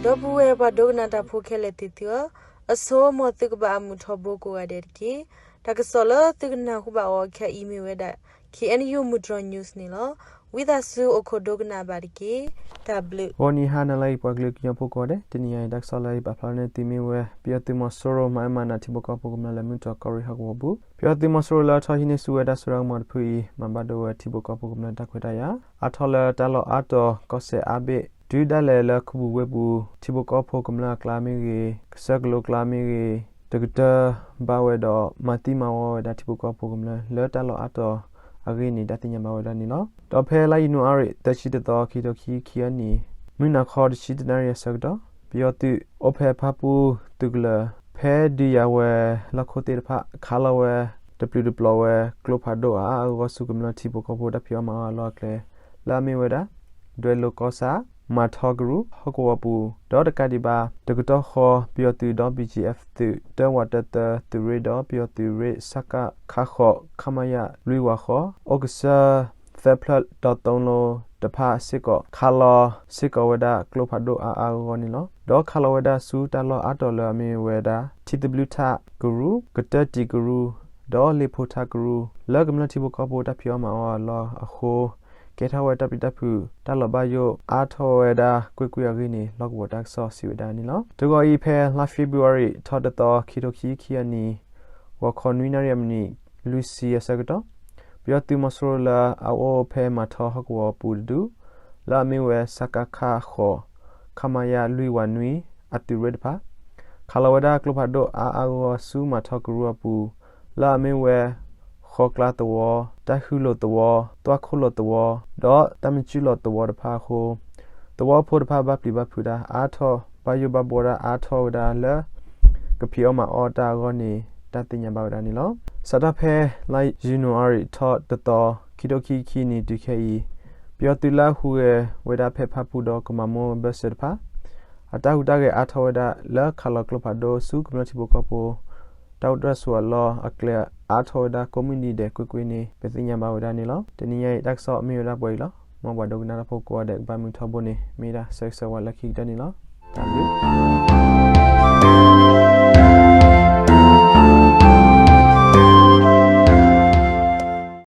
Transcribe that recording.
ဒီပုၢ်ဝဲၢ်ပှၤဒိကနၣ်တၢ်ဖိခဲလၢာ်သ့ၣ်သုဧၢ, အဆိ မ်သုကဘၣ်အမုာ်ထီဘိကိးဂၤဒဲးတက့ၢ်. တၢ်ကစီၣ်လၢသုကနၢ်ဟူဘၣ်အီၤခဲအံၤမ့ၢ်ဝဲဒၣ် K N U မုၢ်တြီၤ news န့ၣ်လီၤ. ဝံသးစူၤအိၣ်ခိးဒိကနၣ်ဘၣ်တက့ၢ်. တၢ်ဘျုး. ဂီၤနံၤဟါနၤလၢအံၤ ပှၤကလုာ်ကညီဖိကိးဂၤဒဲး, တနံၤအံၤ တၢ်ကစီၣ်လၢအံၤပာ်ဖျါန့ၢ်သုမ့ၢ်ဝဲ ပယီၤသုးမီၤစိရိၤ မၤအၢမၤနးထံဖိကီၢ်ဖိကမျၢၢ်လၢမုၢ်တြီၤကီၢ်ရ့ၣ်ဟီၣ်ကဝီၤပူၤ, ပယီၤသုးမီၤစိရိၤလၢအထီၣ်ဟံးန့ၢ်ဆူၣ်ဝဲဒၣ်စိရၣ်ကမီၤတဖုအံၤ မၤဘၣ်ဒိဝဲထံဖိကီၢ်ဖိကမျၢၢ်တၢ်ခွဲးတၢ်ယာ် အါထီၣ်လၢတၢ်လီၢ်အါတီၤ ကီၢ်စဲၣ်အါဘ့ၣ် တုၤဒၣ်လဲာ်လၢခူပူၤဝ့ၢ်ပူၤ ထံဖိကီၢ်ဖိကမျၢၢ်အကျါမ့ၢ်ဂ့ၤ, ကစၢၢ်ကလိကျါမ့ၢ်ဂ့ၤ, တကတၢၢ်ဘၣ်ဝဲဒီး မၤသံမၤဝီဝဲဒၣ်ထံဖိကီၢ်ဖိကမျၢၢ်လၢတၢ်လီၢ်အါတီၤအဂ့ၢ်န့ၣ် တၢ်သ့ၣ်ညါဘၣ်ဝဲဒၣ်န့ၣ်လီၤ. ဒီးဖဲလါယနူၤအါရံၤ သၢဆံတသီ ခံထိခံဆံခံအနံၣ် မုၢ်နၤခီတဆံတနၣ်ရံၣ်အဆၢကတီၢ် ပယီၤသုးအိၣ်ဖဲဖၣ်ပူၣ်သုးကလၢၤ ဖဲဒုးယၤဝဲၤလီၢ်ခိၣ်သ့ၣ်တဖၣ် ခးလီၤဝဲ တပျုာ်တပျီၤဝဲ ကျိဖးဒိၣ်အါအါဂီၢ်ဂီၢ်ဆူကမျၢၢ်ထံဖိကီၢ်ဖိတၢ်ဖံးအီၣ်မၤအီၣ်အလီၢ်အကျဲ လၢအမ့ၢ်ဝဲဒၣ် ဒွဲလိၤကီၢ်ဆၣ် မၤထီကရူၢ် ဟီၣ်ကဝီၤပူၤ ဒီးတကးဒံးဘၣ် တကတီၢ်ဃီ ပယီၤသုးဒီး B G F သုး တၢဝးတၢသၢသုးရ့ၣ်ဒီး ပယီၤသုးရ့ၣ် စကခ ဃိး ခမရ လွံၢ်ဝးဃိး အိၣ်ကစၢၢ် သၢဖျၢၣ်ဒီး သုံးလုံး တဖၣ်စ့ၢ်ကီး ခးလီၤစ့ၢ်ကီးဝဲဒၣ်ကျိဖးဒိၣ်အါအါဂီၢ်ဂီၢ်န့ၣ်လီၤ. ဒီးခးလီၤဝဲဒၣ်ဆူတၢ်လီၢ်အါတီၤလၢအမ့ၢ်ဝဲဒၣ် ထံသဘျုးထၣ်ကရူၢ်, ကတၢၢ်တံာ်ကရူၢ်, ဒီးလ့ၣ်ဖိထၣ်ကရူၢ် လၢကမျၢၢ်ထံဖိကီၢ်ဖိတၢ်ဖံးအီၣ်မၤအီၣ်အလီၢ်အဃိ ကဲထီၣ်ဝဲတၢ်ပျံၤတၢ်ဖုး တၢ်လီၤဘၣ်ယိၣ်အါထီၣ်ဝဲဒၣ်ကွ့ၢ်ကွ့ၢ်အဂ့ၢ်န့ၣ် လီၢ်ကဝီၤတၢ်ကစီၣ်စံးဝဲဒၣ်န့ၣ်လီၤ. တဂီၤအံၤဖဲလါဖ့ၤဘြူၤအါရံၤ ထီၣ်တသီ ခံထိခံဆံခံအနံၣ် ဂီၤခီနွံနၣ်ရံၣ်အမံးနံး လွံၢ်ဆံအဆၢကတီၢ် ပယီၤသုးမီၤစိရိၤလၢအအိၣ်ဖဲမၤထီဟီၣ်ကဝီၤအပူၤတဒူၣ် လၢအမ့ၢ်ဝဲ စကခ ဃိး ခမရ လွံၢ်ဝးနွံ အသုးရ့ၣ်တဖၣ် ခးလီၤဝဲဒၣ်ကျိဖးဒိၣ်အါအါဂီၢ်ဂီၢ်ဆူမၤထီကရူၢ်အပူၤ လၢအမ့ၢ်ဝဲ ဃီကျါသဝီ, တၢ်ဟုလိာ်သဝီ, သွၣ်ခိၣ်လိာ်သဝီ, ဒီးတၢ်မၤစုၣ်လိာ်သဝီတဖၣ်အဃိ သဝီဖိတဖၣ်ဘၣ်ပျံၤဘၣ်ဖုးတၢ် အါထီၣ် ဘၣ်ယိၣ်ဘၣ်ဘှီတၢ်အါထီၣ်ဝဲဒၣ်လၢ ကဖံးအီၣ်မၤအီၣ်တၢ်အဂီၢ်န့ၣ် တၢ်သ့ၣ်ညါဘၣ်ဝဲဒၣ်န့ၣ်လီၤ. စးထီၣ်ဖဲလါယနူၤအါရံၤ ထီၣ်တသီ ခံထိခံဆံခံနံၣ်တုၤခဲအံၤ ပယီၤသုးလၢအဟူးဂဲၤဝဲဒၣ်ဖဲဖၣ်ပူၣ်ဒီးကမၤမိၢ်ဘၢၣ်စၢၤတဖၣ် အတၢ်ဟူးတၢ်ဂဲၤအါထီၣ်ဝဲဒၣ်လၢခးလီၤကျိဖးဒိၣ်ဆူကမျၢၢ်ထံဖိကီၢ်ဖိ တၢ်အိၣ်တၢ်ဆိးအလီၢ်အကျဲအါထီၣ်ဝဲဒၣ်ကိးမုၢ်နံၤဒဲးကွ့ၢ်ကွ့ၢ်န့ၣ် ပသ့ၣ်ညါဘၣ်ဝဲဒၣ်န့ၣ်လီၤ. တနံၤညါအံၤတၢ်ကစီၣ်မ့ၢ်ဝဲဒၣ်ပှဲၤအံၤလီၤ. မ်ပှၤဒိကနၣ်တၢ်ဖိကိးဂၤဒဲးကဘၣ်မုာ်ထီဘိန့ၣ် မ့ၢ်ဒၣ်ဆၢဂ့ၤဆၢဝါလၢခံကတၢၢ်န့ၣ်လီၤ. တၢ်ဘျုး